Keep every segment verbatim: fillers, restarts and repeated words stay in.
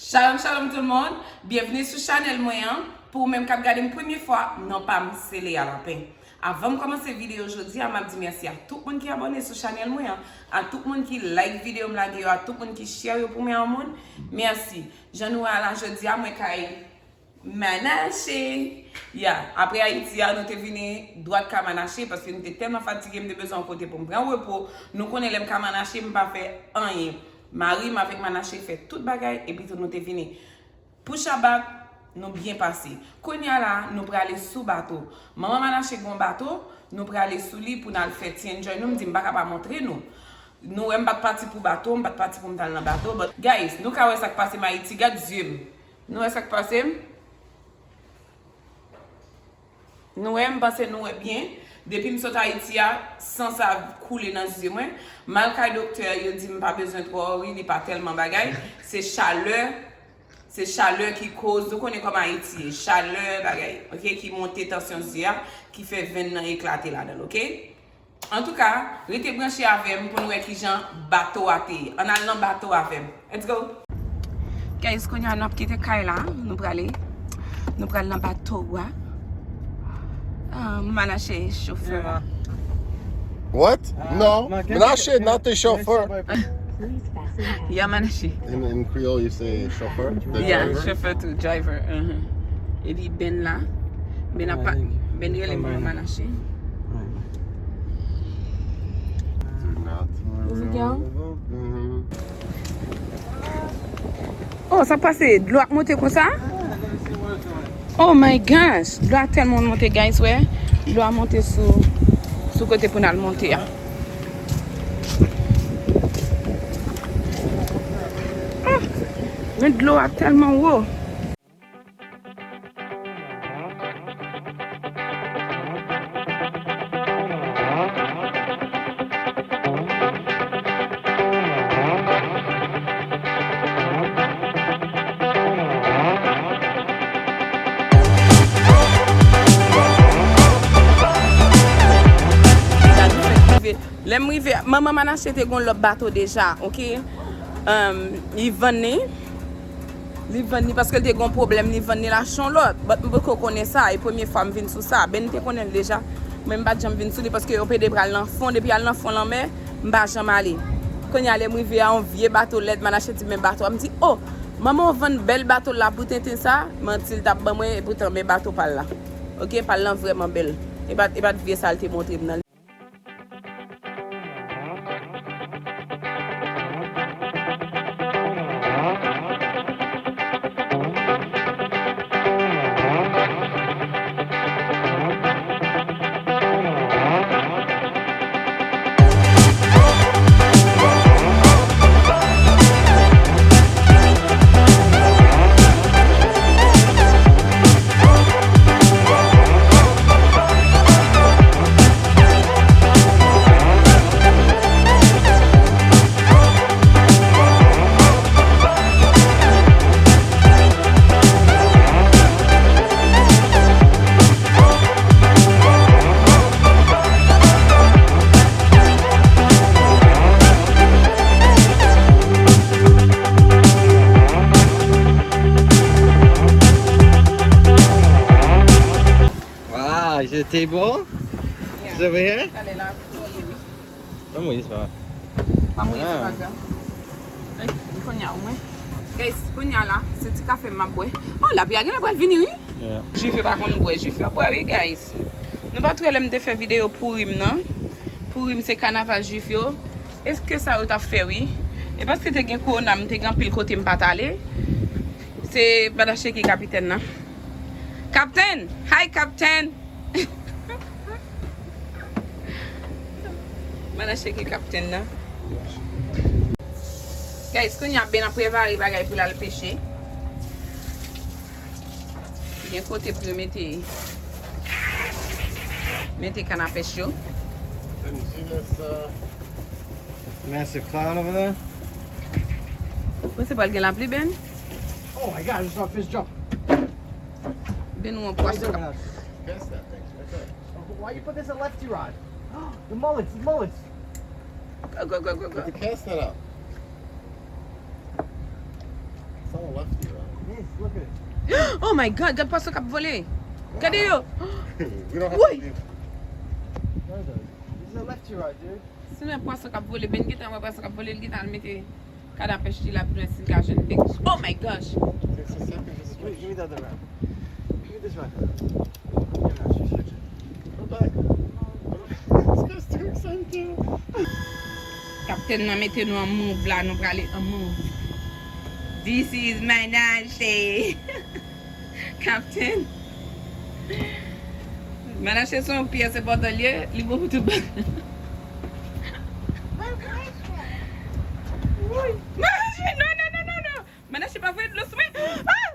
Shalom, shalom tout le monde. Byenvni sou chanèl mwen an. Pou ou menm k ap gade m premye fwa, non pa m se Lea Lapin. Avan m kòmanse videyo jodi a, m ap di mèsi a tout moun ki abòne sou chanèl mwen an, a tout moun ki like videyo m lage yo, a tout moun ki share yo pou mwen an moun. Mèsi. Jan nou wè a la jodi a, mwen kay Manache. Ya, apre Ayiti a, nou te vini dwat ka Manache, paske nou te tèlman fatige, m te bezwen yon kote pou m pran repo. Nou konnen lè m ka Manache, m pa fè anyen. Mari m avèk Manache fè tout bagay, epi tou nou te vini. Pou Shabbat, nou byen pase. Kounye a la, nou prale sou bato. Manman Manache gen yon bato, nou prale sou li pou n al fè ti enjoy nou. M di, m pa ka pa montre nou. Nou wè m pa t pati pou bato, m pa t pati pou m t al nan bato. But, guys, nou ka wè sa k pase m Ayiti, gad zye m. Nou wè sa k pase m? Nou wè, m panse nou wè byen. Depi m sot Ayiti a, san sa koule nan zye mwen. M al kay doktè, yo di m pa bezwen twò ri, li pa tèlman bagay. Se chalè, se chalè ki koz, nou konnen kòman Ayiti ye. Chalè, bagay, oke, ki monte tansyon zye a, ki fè venn nan eklate ladan l, oke? Antouka, rete branche avè m pou n wè kijan bato a te ye. Ann al nan bato avè m. Let's go! Guys, kounye a n ap kite kay la, nou prale, nou pral nan bato a. Ah, Manache, chofè a. What? No, Manache, not the chauffeur. Yeah, Manache. In, in Creole, you say chauffeur? The Yeah, driver? Chauffeur tou, driver. Uh-huh. Epi Ben la. Ben ap pa, Ben rele m Manache. Do not worry. Oh, sa k pase? Dlo ap monte konsa? Oh my gosh! Dlo a tèlman monte, guys, wè. Dlo a monte sou, sou kote pou n al monte a. Ah, men dlo a tèlman wo. Lè m rive, manman Manache te gon lòt bato deja, oke? Um, li vann li. Li vann li paske l te gon pwoblèm, li vann li l achte yon lòt. But m poko konnen sa, e premye fwa m vin sou sa. Ben te konnen l deja, men m pa t janm vin sou li paske yo pede pral nan fon, depi al nan fon lanmè, m pa janm ale. Kounye a lè m rive a, yon vye bato lèd, Manache di men bato a, m di, "Oh, manman w vann bèl bato l la pou tenten sa?" Manti l t ap ban mwen, epoutan men bato pa l la. Oke, pa l lan vrèman bèl. E pa t, e pa t vye sa l te montre m nan. Wow, is it a table? Yeah. Is it over here? Gade la, kote w ye, wi. Pa mouri sa. Pa mouri, se pa grav. Ey, kounye a, ou mwen. Guys, kounye a la, se ti kafe m ap bwè. Oh, lapli a genlè pral vini, wi. Yeah. Jwif yo pa konn bwè. Jwif yo bwè, wi, guys. Nou pa t wè lè m te fè videyo Pourim nan. Pourim se kanaval jwif yo. Èske sa yo t ap fè, wi? E paske te gen kowona, m te gen anpil kote m pa t ale. Se Manache ki kapitèn nan. Kaptèn! Hi, kaptèn! Manache ki kaptèn nan. Guys, kounye a Ben ap prepare bagay pou l al peche. Gen kote pou yo mete, mete kann a pèch yo. Can you see this, uh, massive cloud over there? Ou panse pral gen lapli, Ben? Oh my God, I just saw a fish jump. Ben, ou an pwason k ap Cast that thing. Why you put this in lefty rod? The mullets, the mullets. Go, go, go, go, go. Put the cast net out. It's all lefty, right? Oh my God, gad pwason k ap vole. Gade yo. We don't have to leave. This is a lefty ride, dude. Si nou wè pwason k ap vole, Ben gentan wè pwason k ap vole, li gentan al mete kad a pèch li la pou nou wè si n ka jwenn big. Oh my gosh! Wait, give me the other rod. Give me this rod. Go back. This guy's too excited, dude. Kaptèn nan mete nou an move la, nou prale an move. This is Manache. Kaptèn. Manache se yon pyès enpòtan li ye, li bon pou tout bagay. Manache, non, non, non, non, non. Manache pa voye dlo sou mwen. Ah!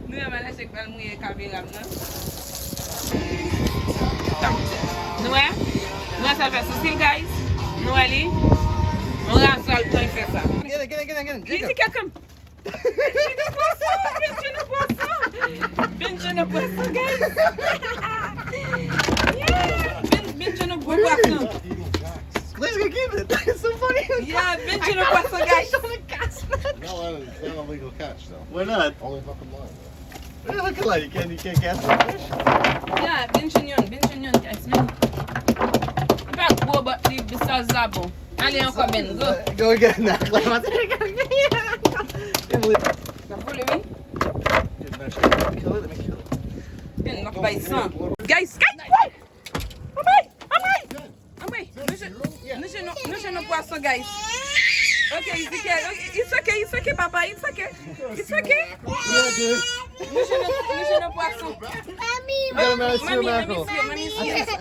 Nou wè Manache k pral mouye kamera m nan. Nou wè? Nou wè sa l fè sou sil, guys? Nou wè li? Yon razwa l pran, l fè sa. Get it, get it, get it, get it. Easy, Jacob. Benji nan pwason, Benji nan pwason, Benji nan pwason, guys. Yeah, Ben, Benji nan gwo pwason. Please go keep it. It's so funny. Yeah, Benji nan pwason, guys. It's not a, it's not a legal catch, though. Why not? Only fucking line. What are you looking like? You can't, you can't catch the fish? Yeah, Benji nan, Benji nan, guys, man. Li pa gwo, but li, li sèl zabon. Ale ankò, Ben, go. Go again now. N ap vole, wi. Kill it, let me kill it. Ben, n ap bay san. Guys, guys, wait! Anmwey! Anmwey! Anmwey! Nou jwenn, nou jwenn, nou jwenn yon pwason, guys. Ok, Ezekiel, ok, it's ok, it's ok, papa, it's ok. It's ok. Nou jwenn, nou jwenn yon pwason. Mami, mami, mami, mami, mami, mami, mami. Mommy's here.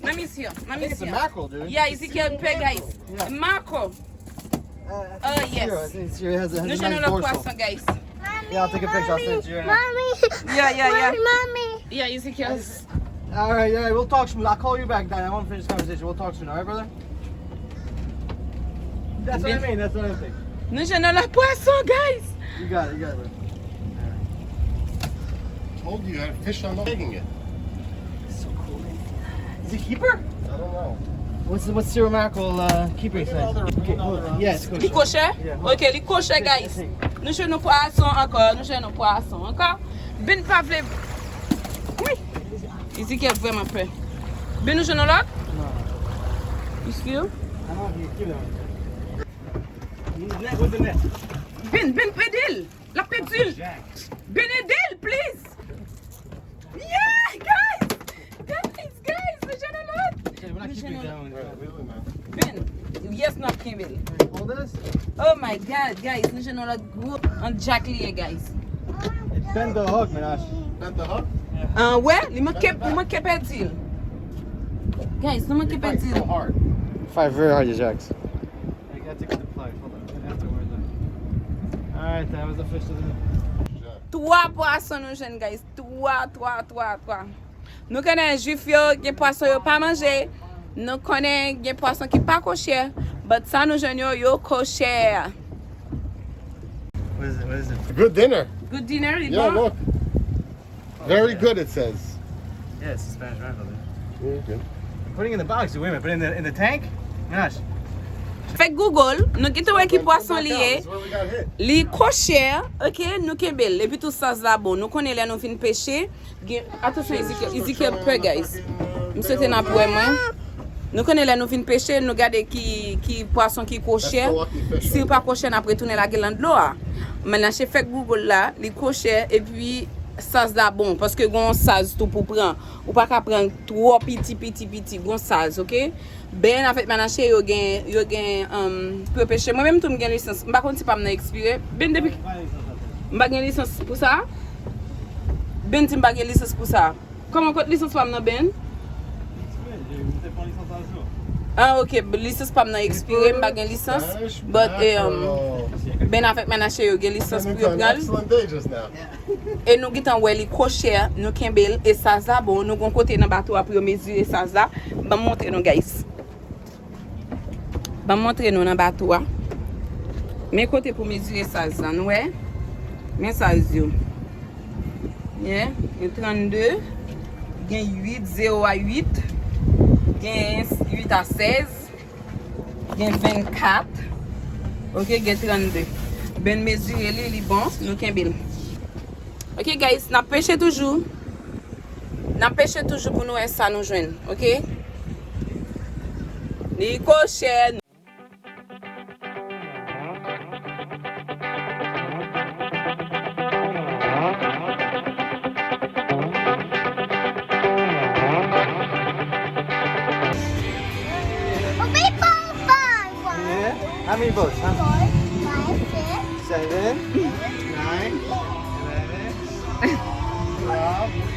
Mommy's here. Mommy's here. It's a mackerel, dude. Yeah, Ezekiel pè, guys. Yeah. Mackerel. Uh, I think it's here. Yes. I think it's here. It has a, has a nice dorsal. Nou jwenn yon lòt pwason, guys. Yeah, I'll take a picture. I'll send it to you right now. Mommy. Yeah, yeah, yeah. Mommy. Yeah, Ezekiel. All right, all right. We'll talk some. I'll call you back, Dad. I want to finish this conversation. We'll talk soon, all right, brother? That's what I mean. That's what I think. Nou jwenn yon lòt pwason, guys. You got it. You got it, bro. Told you, I had fish on the taking it. It's so cool, man. Is it keeper? I don't know. What's the, what's Cyril Mackerel, uh, keeper say? Okay, cool. Yeah, it's kosher. Li kosher? Yeah, hold on. Ok, li kosher, guys. Nou jwenn yon pwason ankò, nou jwenn yon pwason ankò. Ben pa vle. Wi. Ezekiel vrèman pè. Ben, nou jwenn yon lòt? No. You see? I don't know if you kill him. He's net with the net. Ben, Ben, ede l. L ap pèdi l. Ben, ede l, please. Yeah, guys. Guys, guys, nou jwenn yon lòt. Nou jwenn yon lòt. Ben, yes, n ap kenbe l. Oh my God, guys, nou jwenn yon lòt gwo, yon jack li ye, guys. It bent the hook, Minash. Bent the hook? Ah, wè, li manke, li manke pèdi l. Guys, nou manke pèdi l. Fight very hard, you jacks. I gotta take the pliers. Hold on. I have to wear them. All right, that was the fish of the day. Twa pwason nou jwenn, guys. Twa, twa, twa, twa. Nou konnen jwif yo, gen pwason yo pa manje. Nou konnen gen pwason ki pa kosher. But sa nou jwenn yo, yo kosher. What is it? What is it? Good dinner. Good dinner, li bon? Yeah, look. Very good, it says. Yeah, it's a Spanish mackerel, dude. Okay. Putting in the box, wait a minute, put it in the, in the tank? Gosh. Fèk Google, nou gentan wè ki pwason li ye. Li kosher, ok, nou kenbe l. Epi tou saz la bon. Nou konnen lè nou fin peche, gen, atansyon, Ezekiel, Ezekiel pè, guys. M swete n ap wè mwen. Nou konnen lè nou fin peche, nou gade ki, ki pwason ki kosher. Si l pa kosher, n ap retounen lage l nan dlo a. Men nan che fèk Google la, li kosher, epi saz la bon, paske gon saz tou pou pran. Ou pa ka pran twò piti, piti, piti, gon saz, ok? Ben avèk Manache yo gen, yo gen, um, pè peche. Mwen menm tou m gen lisans. M pa konn si pa m nan ekspire. Ben depi, m pa gen lisans pou sa. Ben di m pa gen lisans pou sa. Kòman kot lisans pa m nan, Ben? Ah, ok, lisans pa m nan ekspire, m pa gen lisans. But, eh, um, Ben avèk Manache yo gen lisans pou yo pran l. E nou gentan wè li kosher, nou kenbe l, e saz la bon, nou gon kote nan bato a pou yo mezire saz la. Ban m montre nou, guys. Ban m montre nou nan bato a. Men kote pou mezire saz la, nou wè? Men saz yo. Yeah, gen trannde, gen uit, zewo a uit, gen uit a sèz, gen vennkat, ok, gen trannde. Ben mezire li, li bon, nou kenbe l. Ok, guys, n ap peche toujou. N ap peche toujou pou nou wè sa nou jwenn, ok? Li kochè. Yeah. How many balls? Huh? Four, five, six, seven, nine, eleven, twelve.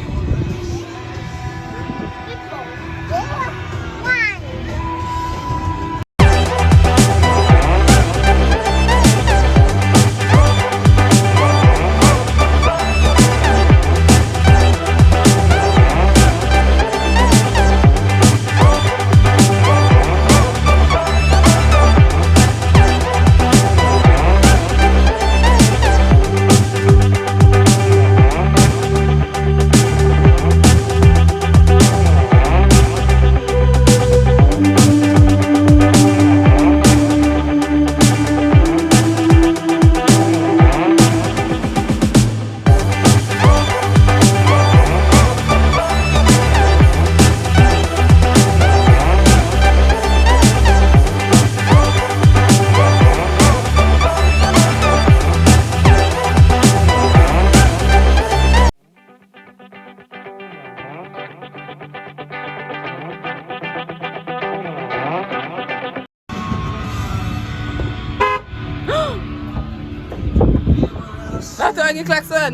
Bato a gen klakson.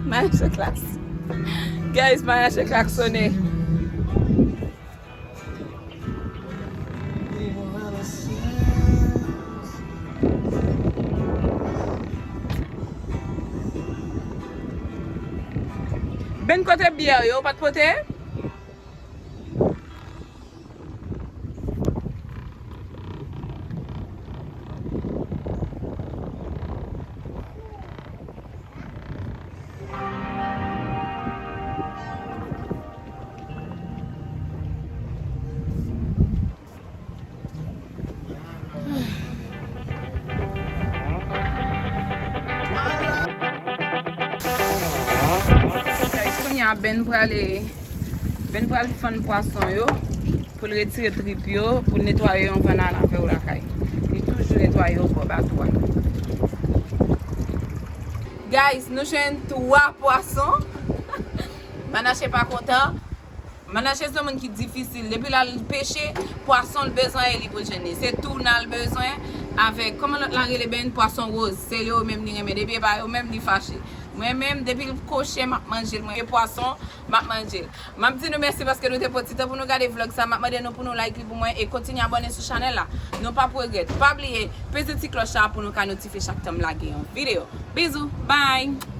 Mayache klaks. Guys, mayache klaksone. Ben, kote byè yo, ou pa t pote? Guys, kounye a Ben prale, Ben pral fann pwason yo pou l retire trip yo, pou l netwaye yo anvan l al avè yo lakay. Li toujou netwaye yo bò bato a. Guys, nou jwenn twa pwason. Manache pa kontan. Manache se yon moun ki difisil. Depi l al peche, pwason l bezwen e li pou l jwenn li. Se touna l bezwen avèk, kòman lòt la rele Ben? Pwason woz. Se yo menm li renmen. Depi e pa yo menm, li fache. Mwen menm, depi l kochè, m ap manje l. Mwen, e pwason, m ap manje l. M ap di nou mèsi paske nou te pran ti tan pou nou gade vlog sa. M ap mande nou pou nou like li pou mwen e kontinye abòne sou chanèl la. Nou p ap regrèt. Pa bliye, peze ti klòch la pou nou ka notifye chak tan m lage yon videyo. Bizou, bye!